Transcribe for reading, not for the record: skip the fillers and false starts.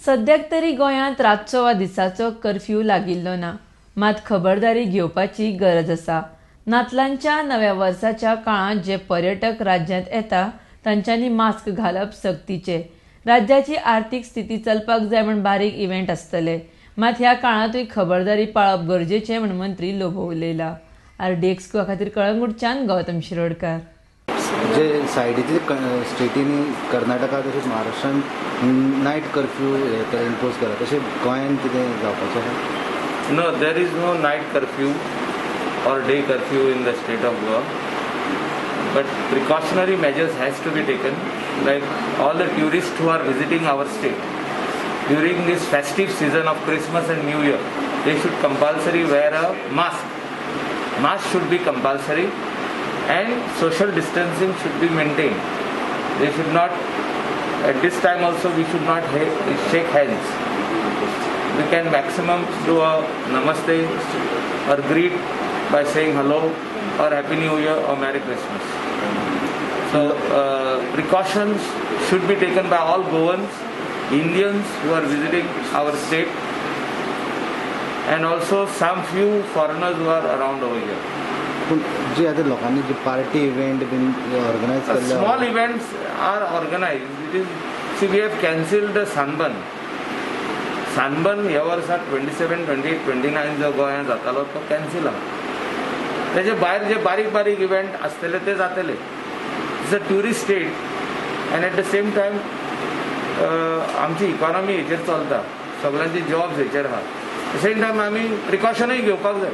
सद्याक तरी गोंयांत रातचो वा दिसाचो कर्फ्यू लागिल्लो ना, मात खबरदारी घेवपाची गरज आसा. नातलांच्या नव्या वर्साच्या काळांत जे पर्यटक राज्यांत येता तांच्यांनी मास्क घालप सक्तीचें. राज्याची आर्थीक स्थिती चलपाक जाय म्हूण बारीक इव्हेंट आसतले, मात ह्या काळांतूय खबरदारी पाळप गरजेचें म्हूण मंत्री लोबो उलयला. आरडीएक्स गोवा खातीर कळंगूटच्यान गौतम शिरोडकार. जे सायडीचे स्टेटींनी, कर्नाटका तशेंच महाराष्ट्रान नायट कर्फ्यू हे केला, इम्पोज केला, तशें गोंयान कितें जावपाचें आहा? No, there is no night curfew or day curfew in the state of Goa. But precautionary measures has to be taken, like all the tourists who are visiting our state during this festive season of Christmas and New Year, they should compulsory wear a mask. Mask should be compulsory and social distancing should be maintained. They should not, at this time also we should not shake hands. We can maximum do a namaste or greet by saying hello or Happy New Year or Merry Christmas. So precautions should be taken by all Goans, Indians who are visiting our state, and also some few foreigners who are around over here. पूण जी आतां लोकांनी जी party event बीन organise केल्ले Small events are organized. It is, see, we have cancelled the Sunburn. Sunburn ह्या वर्सा 27, 28, 29 जो गोंयांत जातालो तो कॅन्सील आहा. तेजे भायर जे बारीक बारीक इव्हेंट आसतले ते जातले. It's a tourist state and at the same time आमची इकॉनॉमी हेचेर चलता, सगळ्यांची जॉब्स हेचेर आहा. सेम टायम आमी प्रिकॉशनूय घेवपाक जाय.